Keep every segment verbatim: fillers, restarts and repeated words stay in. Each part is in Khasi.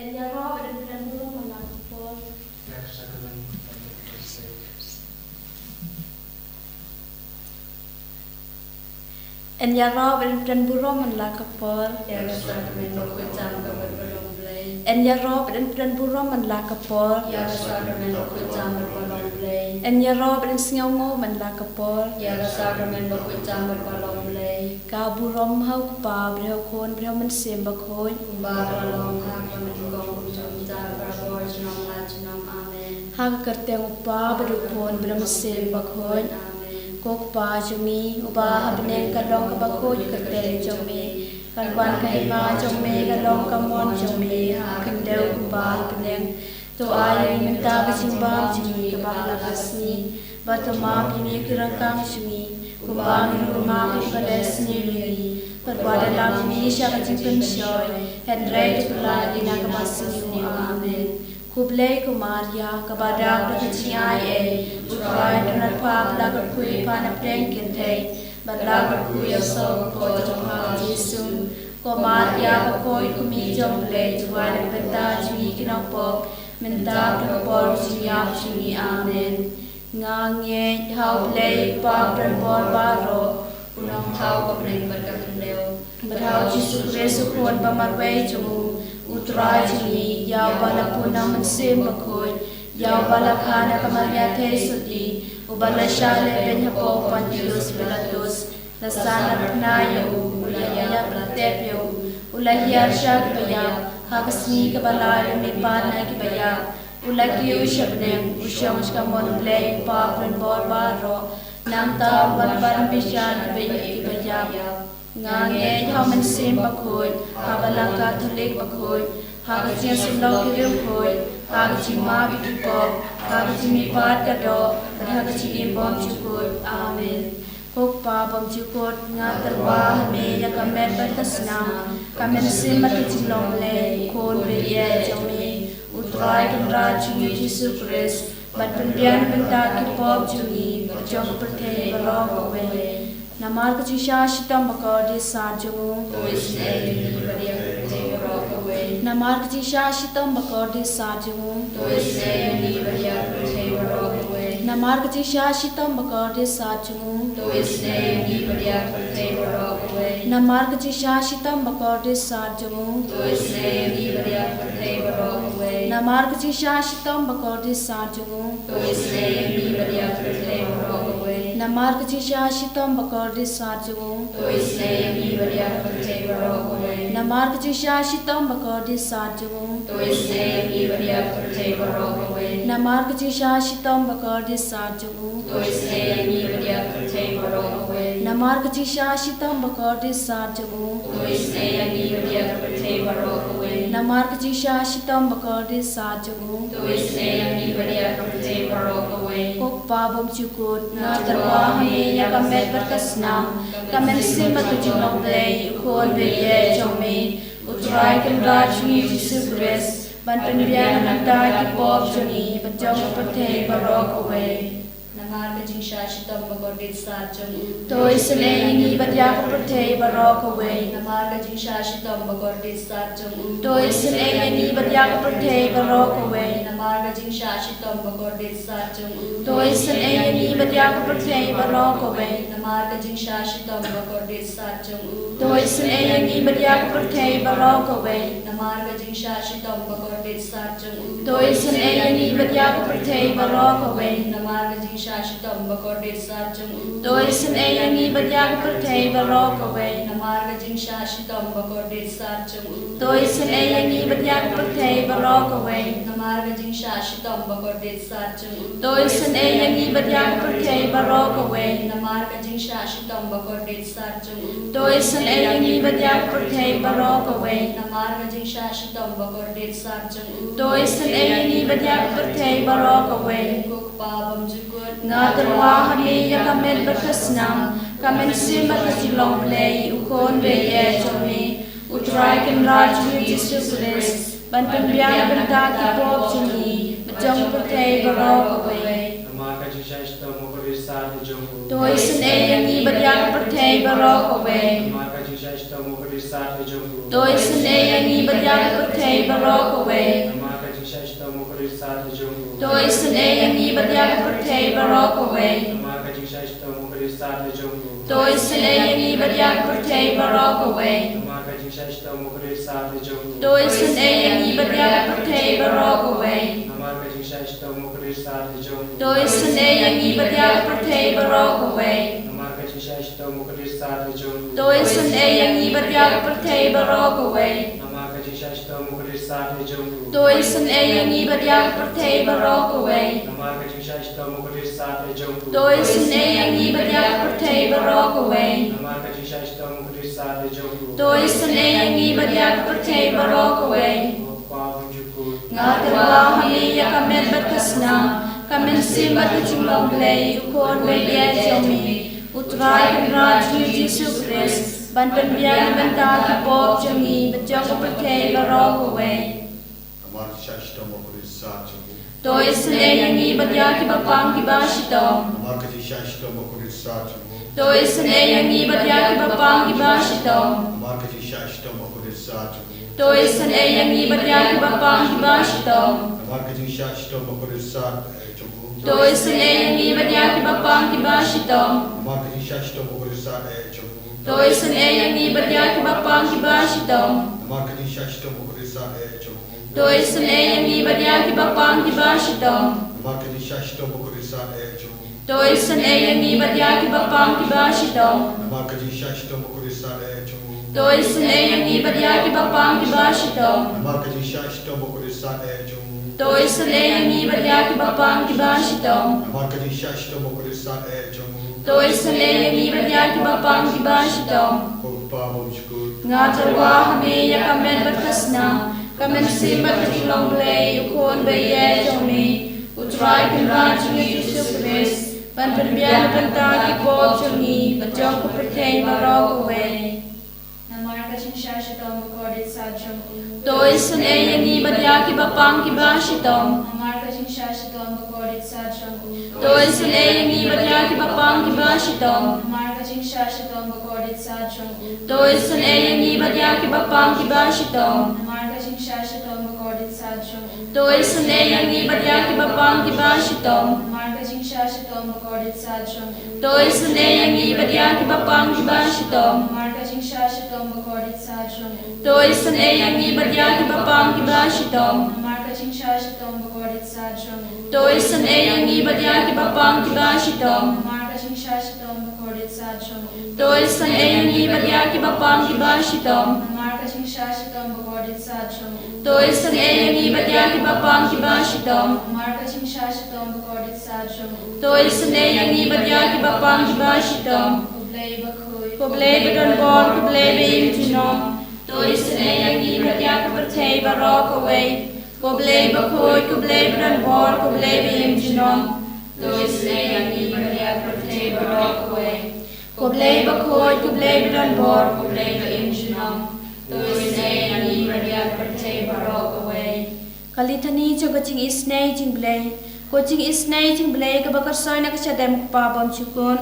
Yn ïaroh bad yn pynburom man la ka por. Ïa ka sakramen. Yn ïaroh bad yn pynburom man la ka por. Ïa ka sakramen bakhuid tam bad ba long Blei. Yn ïaroh bad yn pynburom man la ka por. Ïa ka sakramen bakhuid tam bad ba long Blei. Yn ïaroh bad yn sngewnguh man la ka por. Ïa ka sakramen bakhuid tam bad ba long Blei. Ka burom ha u Kpa bad ha u Khun bad ha u Mynsiem Bakhuid. Kumba ka la long ha kaba nyngkong, kumjuh mynta, barabor, junom la junom. Amen. Ha ka kyrteng u Kpa bad u Khun bad u Mynsiem Bakhuid. Amen. Ko Kpa jong ngi uba ha bneng, ka long kaba khuid ka kyrteng jong me. Kan wan ka hima jong me, ka long ka mon jong me ha khyndew kumba ha bneng. To ai ïa ngi mynta ka jingbam jong ngi kaba ha la ka sngi. Bad to map ïa ngi ki ryngkang jong ngi, kumba ngi ruh ngi map ïa kiba leh sniew ïa ngi. Bad wat ïalam ïa ngi sha ka jingpynshoi, hynrei to pynlait ïa ngi na kaba sniew. Amen. Khublei ko Maria, kaba dap da ka jingai ei, u Trai u don bad pha, pha la kyrkhu ïa pha na pdeng ki kynthei, bad la kyrkhu ïa u saw u kpoh jong pha u Jisu. Ko Maria bakhuid, ko Mei jong U Blei, to duwai na ka bynta jong ngi ki nongpop, mynta bad ha ka por ka jingïap jong ngi. Amen. Nga ngeit ha U Blei Kpa ba donbor baroh, u nongthaw ka bneng bad ka khyndew, bad ha u Jisu Khrist u Khun ba marwei jong u, u Trai jong ngi, ïa uba la pun na u Mynsiem Bakhuid, ïa uba la kha na ka Maria Theisotti, uba la shah lehbeiñ hapoh u Pontius Pilatus, la sah, la pynïap ïa u, u la ïap, la tep ïa u, u la hiar sha kiba ïap, ha ka sngi kaba lai u la mihpat na kiba ïap, u la kiew sha bneng, u shong sha ka mon U Blei Kpa ba donbor baroh, nangta un wan ban bishar kiba ïap, kiba ïap. Nga ngeit ha u Mynsiem Bakhuid, ha Balang Katholik bakhuid, ha ka jingïasyllok ki riewkhuid, ha ka jingmap ïa ki pop, ha ka jingmihpat ka doh, bad ha ka jingim bymjukut. Amen. Ko Kpa bymjukut, nga tyrwa ha me ïa ka met bad ka snam, ka mynsiem bad ka jinglong Blei, u Khun baieit jong me, u Trai Kynrad jong ngi u Jisu Khrist, ban pynbiang na ka bynta ki pop jong ngi bad jong ka pyrthei baroh kawei. Namar ka jingshah shitom bakordit sat jong u. To isynei ïa ngi bad ïa ka pyrthei baroh kawei. Namar ka jingshah shitom bakordit sat jong u. To isynei ïa ngi bad ïa ka pyrthei baroh kawei. Namar ka jingshah shitom bakordit sat jong u. To isynei ïa ngi bad ïa ka pyrthei baroh kawei. Namar ka jingshah shitom bakordit sat jong u. To isynei ïa ngi bad ïa ka pyrthei baroh kawei. Namar ka jingshah shitom bakordit sat jong u. To isynei ïa ngi bad ïa ka pyrthei baroh kawei. Namar ka jingshah shitom bakordit sat jong u. To isynei ïa ngi bad ïa ka pyrthei baroh kawei. Namar ka jingshah shitom bakordit sat jong u. To isynei ïa ngi bad ïa ka pyrthei baroh kawei. Namar ka jingshah shitom bakordit sat jong u. To isynei ïa ngi bad ïa ka pyrthei baroh kawei. Namar ka jingshah shitom bakordit sat jong u. To isynei ïa ngi bad ïa ka pyrthei baroh kawei. Namar ka jingshah shitom bakordit sat jong u. To isynei ïa ngi bad ïa ka pyrthei baroh kawei. Ko Kpa bymjukut, nga tyrwa ha me ïa ka met bad ka snam, ka mynsiem bad ka jinglong Blei, u Khun baieit jong me, u Trai Kynrad jong ngi u Jisu Khrist, ban pynbiang na ka bynta ki pop jong ngi bad jong ka pyrthei baroh kawei. Namar ka jingshah shitom bakordit sat jong u. To isynei ïa ngi bad ïa ka pyrthei baroh kawei. Namar ka jingshah shitom bakordit sat jong u. To isynei ïa ngi bad ïa ka pyrthei baroh kawei. Namar ka jingshah shitom bakordit sat jong u. To isynei ïa ngi bad ïa ka pyrthei baroh kawei. Namar ka jingshah shitom bakordit sat jong u. To isynei ïa ngi bad ïa ka pyrthei baroh kawei. Namar ka jingshah shitom bakordit sat jong u. To isynei ïa ngi bad ïa ka pyrthei baroh kawei. Namar ka jingshah shitom bakordit sat jong u. To isynei ïa ngi bad ïa ka pyrthei baroh kawei. Namar ka jingshah shitom bakordit sat jong u. To isynei ïa ngi bad ïa ka pyrthei baroh kawei. Namar ka jingshah shitom bakordit sat jong u. To isynei ïa ngi bad ïa ka pyrthei baroh kawei. Namar ka jingshah shitom bakordit sat jong u. To isynei ïa ngi bad ïa ka pyrthei baroh kawei. Namar ka jingshah shitom bakordit sat jong u. To isynei ïa ngi bad ïa ka pyrthei baroh kawei. Ko Kpa bymjukut, nga tyrwa ha me ïa ka met bad ka snam, ka mynsiem bad ka jinglong Blei, u Khun baieit jong me, u Trai Kynrad jong ngi u Jisu Khrist, ban pynbiang na ka bynta ki pop jong ngi bad jong ka pyrthei baroh kawei. Namar ka jingshah shitom bakordit sat jong u. To isynei ïa ngi bad ïa ka pyrthei baroh kawei. Namar ka jingshah shitom bakordit To isynei ïa ngi bad ïa ka pyrthei baroh kawei. Namar ka jingshisha shitom ko Khrist, sat ïa jong u. To isynei ïa ngi bad ïa ka pyrthei baroh kawei. Namar ka jingshisha shitom ko Khrist, sat ïa jong u. To isynei ïa ngi bad ïa ka pyrthei baroh kawei. Namar ka jingshisha shitom ko Khrist, sat ïa jong u. To isynei ïa ngi bad ïa ka pyrthei baroh kawei. Namar ka jingshisha shitom ko Khrist, sat ïa jong u. To isynei ïa ngi bad ïa ka pyrthei baroh kawei. Namar ka jingshisha shitom ko Khrist, sat ïa jong u. To isynei ïa ngi bad ïa ka pyrthei baroh kawei. Namar ka jingshisha shitom ko Khrist, sat ïa jong u. To isynei ïa ngi bad ïa ka pyrthei baroh kawei. Namar ka jingshisha shitom ko Khrist, sat ïa jong u. To isynei ïa ngi bad ïa ka pyrthei baroh kawei. Namar ka jingshisha shitom ko Khrist, sat ïa jong u. To isynei ïa ngi bad ïa ka pyrthei baroh kawei. Ko Pa bymjukut. Nga tyrwa ha me ïa ka met bad ka snam, ka mynsiem bad ka jinglong Blei, U Khun ba ïeit jong me, U Trai Kynrad jong ngi Jisu Khrist, ban pynbiang na bynta ki pop jong ngi bad jong ka pyrthei baroh kawei. Namar ka jingshisha shitom ko Khrist, sat jong u. To isynei ïa ngi bad ïa kiba pang kiba shitom. Namar ka jingshisha shitom ko Khrist, sat jong u. To isynei ïa ngi bad ïa kiba pang kiba shitom. Namar ka jingshisha shitom ko Khrist, sat jong u. To isynei ïa ngi bad ïa kiba pang kiba shitom. Namar ka jingshisha shitom ko Khrist, sat ïa jong u. To isynei ïa ngi bad ïa kiba pang kiba shitom. Namar ka jingshisha shitom ko Khrist, sat ïa jong u. To isynei ïa ngi bad ïa kiba pang kiba shitom. Namar ka jingshisha shitom ko Khrist, sat ïa jong u. To isynei ïa ngi bad ïa kiba pang kiba shitom. Namar ka jingshisha shitom ko Khrist, sat ïa jong u. To isynei ïa ngi bad ïa kiba pang kiba shitom. Namar ka jingshisha shitom ko Khrist, sat ïa jong u. To isynei ïa ngi bad ïa kiba pang kiba shitom. Namar ka jingshisha shitom ko Khrist, sat ïa jong u. To isynei ïa ngi bad ïa kiba pang kiba shitom. Namar ka jingshisha shitom ko Khrist, sat ïa jong u. To isynei ïa ngi bad ïa kiba pang kiba shitom. Ko Pa bymjukut. Nga tyrwa ha me ïa ka met bad ka snam, ka mynsiem bad ka jinglong Blei, U Khun ba ïeit jong me, U Trai Kynrad jong ngi Jisu Khrist, ban pynbiang na bynta ki pop jong ngi bad jong ka pyrthei baroh kawei. Namar ka jingshisha shitom ko Khrist, sat jong u. To isynei ïa ngi bad ïa kiba pang kiba shitom. Namar ka jingshisha shitom ko Khrist, sat jong u. To isynei ïa ngi bad ïa kiba pang kiba shitom. Namar ka jingshisha shitom ko Khrist, sat jong u. To isynei ïa ngi bad ïa kiba pang kiba shitom. Namar ka jingshisha shitom ko Khrist, sat jong u. To isynei ïa ngi bad ïa kiba pang kiba shitom. Namar ka jingshisha shitom ko Khrist, sat jong u. To isynei ïa ngi bad ïa kiba pang kiba shitom. Namar ka jingshisha shitom ko Khrist, sat jong u. To isynei ïa ngi bad ïa kiba pang kiba shitom. Namar ka jingshisha shitom ko Khrist, sat jong u. To isynei ïa ngi bad ïa kiba pang kiba shitom. Namar ka jingshisha shitom ko Khrist, sat jong u. To isynei ïa ngi bad ïa kiba pang kiba shitom. Namar ka jingshisha shitom ko Khrist, sat jong u. To isynei ïa ngi bad ïa kiba pang kiba shitom. Namar ka jingshisha shitom ko Khrist, sat jong u. To isynei ïa ngi bad ïa kiba pang kiba shitom. Ko Blei bakhuid, ko Blei badonbor, ko Blei ba im junom. To isynei ïa ngi bad ïa ka pyrthei baroh kawei. Ko Blei bakhuid, ko Blei badonbor, ko Blei ba im junom. To isynei ïa ngi bad ïa ka pyrthei baroh kawei. Ko Blei bakhuid, ko Blei badonbor, ko Blei ba im junom. To isynei ïa ngi bad ïa ka pyrthei baroh kawei. Ka Litany jong ka jingisynei jong U Blei. Ko jingisynei jong U Blei kaba kyrshoi na ka shadem, ko Pa bymjukut.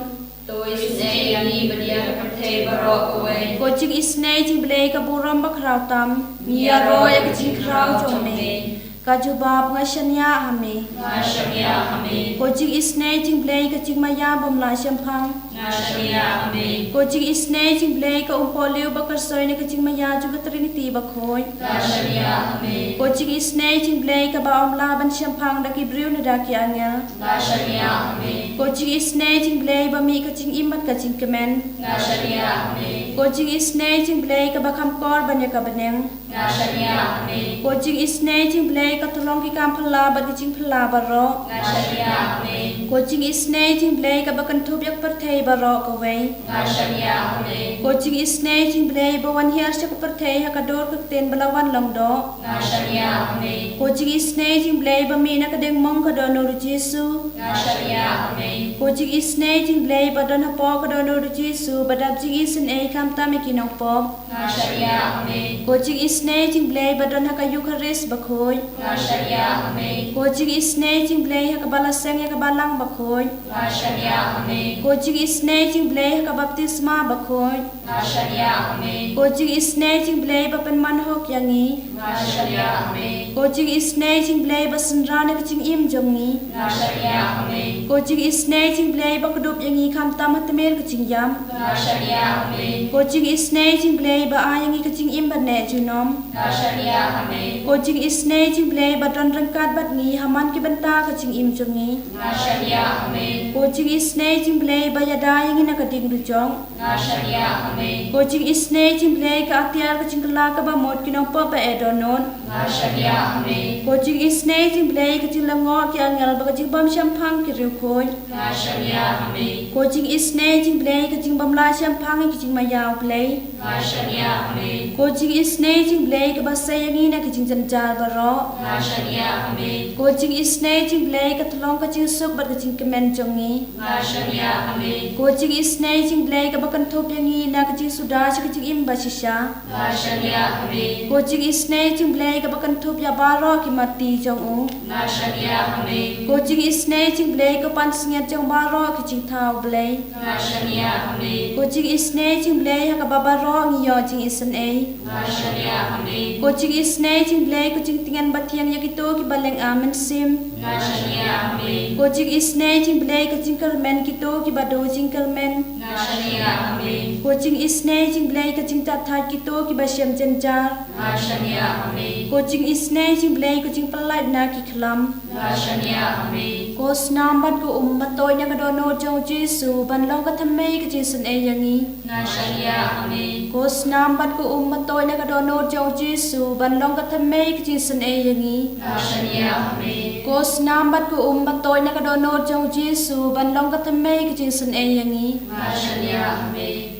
To isynei ïa ngi bad ïa ka pyrthei baroh kawei. Ko jingisynei jong U Blei ka burom bakhraw tam. Ngi ïaroh ïa ka jingkhraw jong me. Ka jubab: Nga shaniah ha me. Nga shaniah ha me. Ko jingisynei jong U Blei ka jingmaïa bym lah shemphang. Nga shaniah ha me. Ko jingisynei jong U Blei ka umpohliew ba kyrshoi na ka jingmaïa jong ka Trinity bakhuid. Nga shaniah ha me. Ko jingisynei jong U Blei kaba ym lah ban shemphang da ki briew ne da ki angel. Nga shaniah ha me. Ko jingisynei jong U Blei ba mih ka jingim bad ka jingkmen. Nga shaniah ha me. Ko jingisynei jong U Blei kaba kham kor ban ïa ka bneng. Nga shaniah ha me. Ko jingisynei jong U Blei ka tyllong ki kam phylla bad ki jingphylla baroh. Nga shaniah ha me. Ko jingisynei jong U Blei kaba kynthup ïa ka pyrthei baroh kawei. Nga shaniah ha me. Ko jingisynei jong U Blei ba wan hiar sha ka pyrthei ha ka dur ka ktien ba la wan long doh. Nga shaniah ha me. Ko jingisynei jong U Blei ba mih na ka diengmong ka dohnud U Jisu. Nga shaniah, amen. Ko jingisynei jong U Blei ba don hapoh ka dohnud U Jisu, ba dap jingisynei khamtam ïa ki nongpop. Nga shaniah, amen. Ko jingisynei jong U Blei ba don ha ka Eukharist bakhuid. Nga shaniah, amen. Ko jingisynei jong U Blei ha kaba la seng ïa ka Balang bakhuid. Nga shaniah, amen. Ko jingisynei jong U Blei ha ka baptisma bakhuid. Nga shaniah, amen. Ko jingisynei jong U Blei ba pynman hok ïa ngi. Nga shaniah, amen. Ko jingisynei jong U Blei ba synran ïa ka jingim jong ngi. Nga shaniah, amen. Ko jingisynei jong U Blei ba kdup ïa ngi khamtam ha tmier ka jingïap. Nga shaniah, amen. Ko jingisynei jong U Blei ba ai ïa ngi ka jingim bad neh junom. Nga shaniah, amen. Ko jingisynei jong U Blei ba don ryngkat bad ngi ha man ki bynta ka jingim jong ngi. Nga shaniah, amen. Ko jingisynei jong U Blei ba ïada ïa ngi na ka ding dujok. Nga shaniah, amen. Ko jingisynei jong U Blei ka atiar ka jingkylla kaba mut ki nongpop ba eh dohnud. Nga shaniah, amen. Ko jingisynei jong U Blei ka jinglyngngoh ki angel bad ka jingbymshemphang ki riewkhuid. Nga shaniah, amen. Ko jingisynei jong U Blei ka jingbymlah shemphang ïa ki jingmaïa U Blei. Nga shaniah, amen. Ko jingisynei jong U Blei kaba sei ïa ngi na ki jingjynjar baroh. Nga shaniah, amen. Ko jingisynei jong U Blei ka tyllong ka jingsuk bad ka jingkmen jong ngi. Nga shaniah, amen. Ko jingisynei jong U Blei kaba kynthup ïa ngi na ka jingsuda sha ka jingim bashisha. Nga shaniah, amen. Ko jingisynei jong U Blei kaba kynthup ïa baroh ki marti jong u. Nga shaniah, amen. Ko jingisynei jong U Blei ka pansngiat jong baroh ki jingthaw Blei. Nga shaniah, amen. Ko jingisynei jong U Blei ha kaba baroh ngi ïoh jingisynei. Nga shaniah, amen. Ko jingisynei jong U Blei ka jingtngen bathiang ïa kito kiba lynga mynsiem. Nga shaniah, amen. Ko jingisynei jong U Blei ka jingkyrmen kito kiba duh jingkyrmen. Nga shaniah, amen. Ko jingisynei jong U Blei ka jingtap thait kito kiba shem jynjar. Nga shaniah, amen. Ko jingisynei jong U Blei ka jingpyllait na ki khlam. Nga shaniah, amen. Ko snam bad ko um ba tuid na ka dohnud jong U Jisu ban long ka thymmei ka jingisynei ïa ngi. Nga shaniah, amen. Ko snam bad ko um ba tuid na ka dohnud jong U Jisu ban long ka thymmei ka jingisynei ïa ngi. Nga shaniah, amen. Ko snam bad ko um ba tuid na ka dohnud jong U Jisu ban long ka thymmei ka jingisynei ïa ngi. Nga shaniah, amen.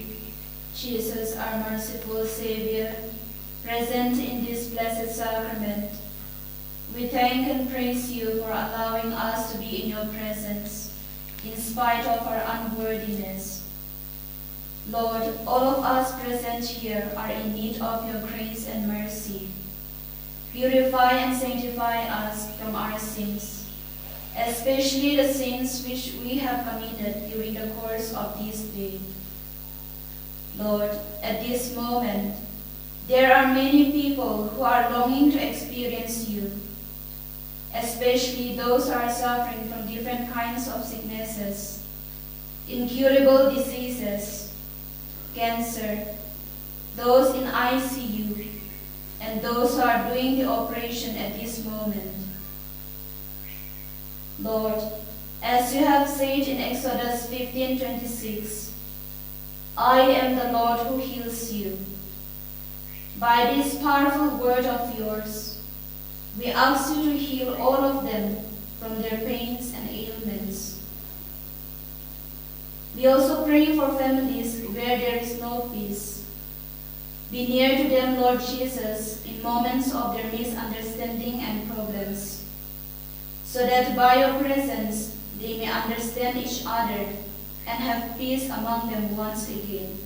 Jesus, our merciful Savior, present in this blessed sacrament, we thank and praise you for allowing us to be in your presence in spite of our unworthiness. Lord, all of us present here are in need of your grace and mercy. Purify and sanctify us from our sins, especially the sins which we have committed during the course of this day. Lord, at this moment, there are many people who are longing to experience you, especially those who are suffering from different kinds of sicknesses, incurable diseases, cancer, those in I C U, and those who are doing the operation at this moment. Lord, as you have said in Exodus fifteen twenty-six, "I am the Lord who heals you." By this powerful word of yours, we ask you to heal all of them from their pains and ailments. We also pray for families where there is no peace. Be near to them, Lord Jesus, in moments of their misunderstanding and problems, so that by your presence they may understand each other and have peace among them once again.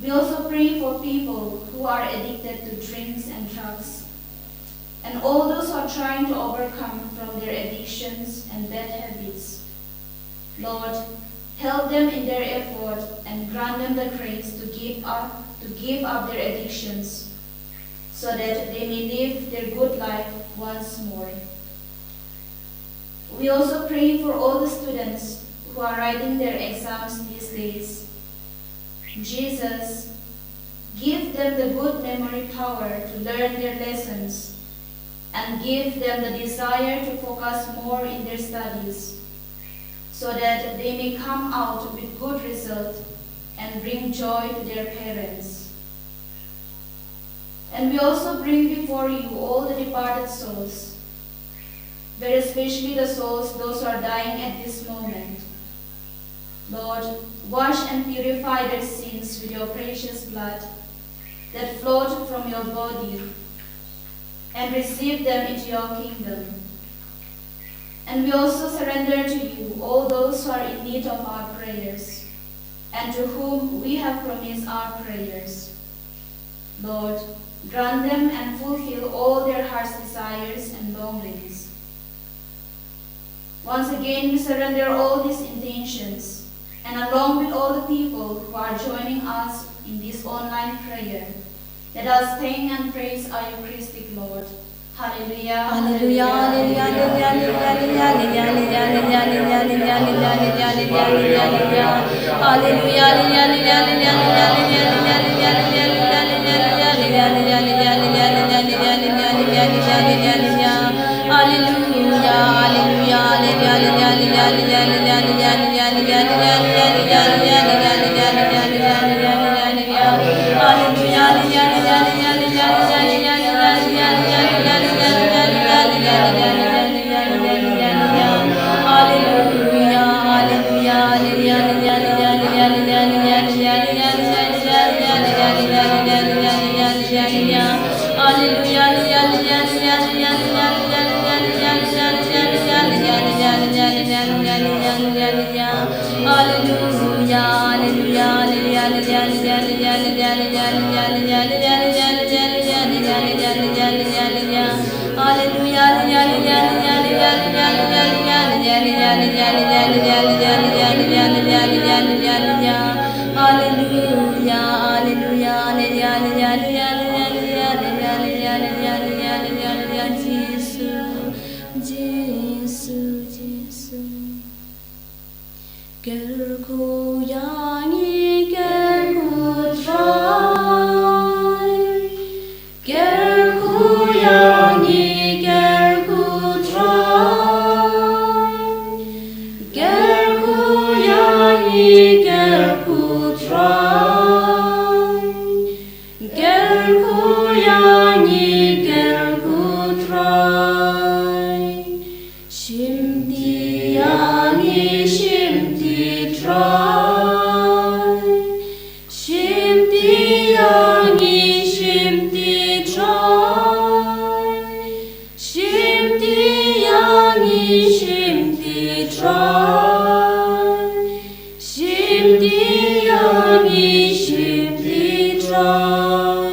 We also pray for people who are addicted to drinks and drugs, and all those who are trying to overcome from their addictions and bad habits. Lord, help them in their effort and grant them the grace to give up, to give up their addictions, so that they may live their good life once more. We also pray for all the students who are writing their exams these days. Jesus, give them the good memory power to learn their lessons, and give them the desire to focus more in their studies, so that they may come out with good result and bring joy to their parents. And we also bring before you all the departed souls, very especially the souls those who are dying at this moment. Lord, wash and purify their sins with your precious blood that flowed from your body, and receive them into your kingdom. And we also surrender to you all those who are in need of our prayers, and to whom we have promised our prayers. Lord, grant them and fulfill all their heart's desires and longings. Once again, we surrender all these intentions, and along with all the people who are joining us in this online prayer, let us thank and praise our Eucharistic Lord. Hallelujah, hallelujah, hallelujah, hallelujah. Ker khuiya ngi, ker khu Trai. Ker khuiya ngi, ker khu Trai. Ker khuiya ngi, ker khu Trai. Ker khuiya ngi, ker khu Trai. Shimti ïa ngi, shimti Trai. Shimti ïa ngi, shimti Trai. Shimti ïa ngi, shimti Trai. Shimti ïa ngi, shimti Trai.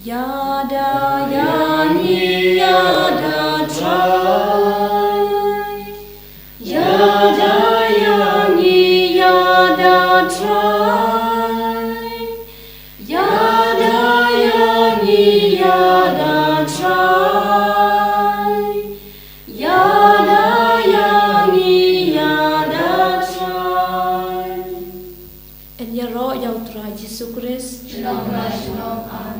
Ïada ïa ngi, ïada Trai. Ïada ïa ngi, ïada Trai. Ïada ïa ngi, ïada Trai. Ïada ïa ngi, ïada Trai. Yn ïaroh ïa u Trai Jisu Khrist. Shalom, shalom. Amen.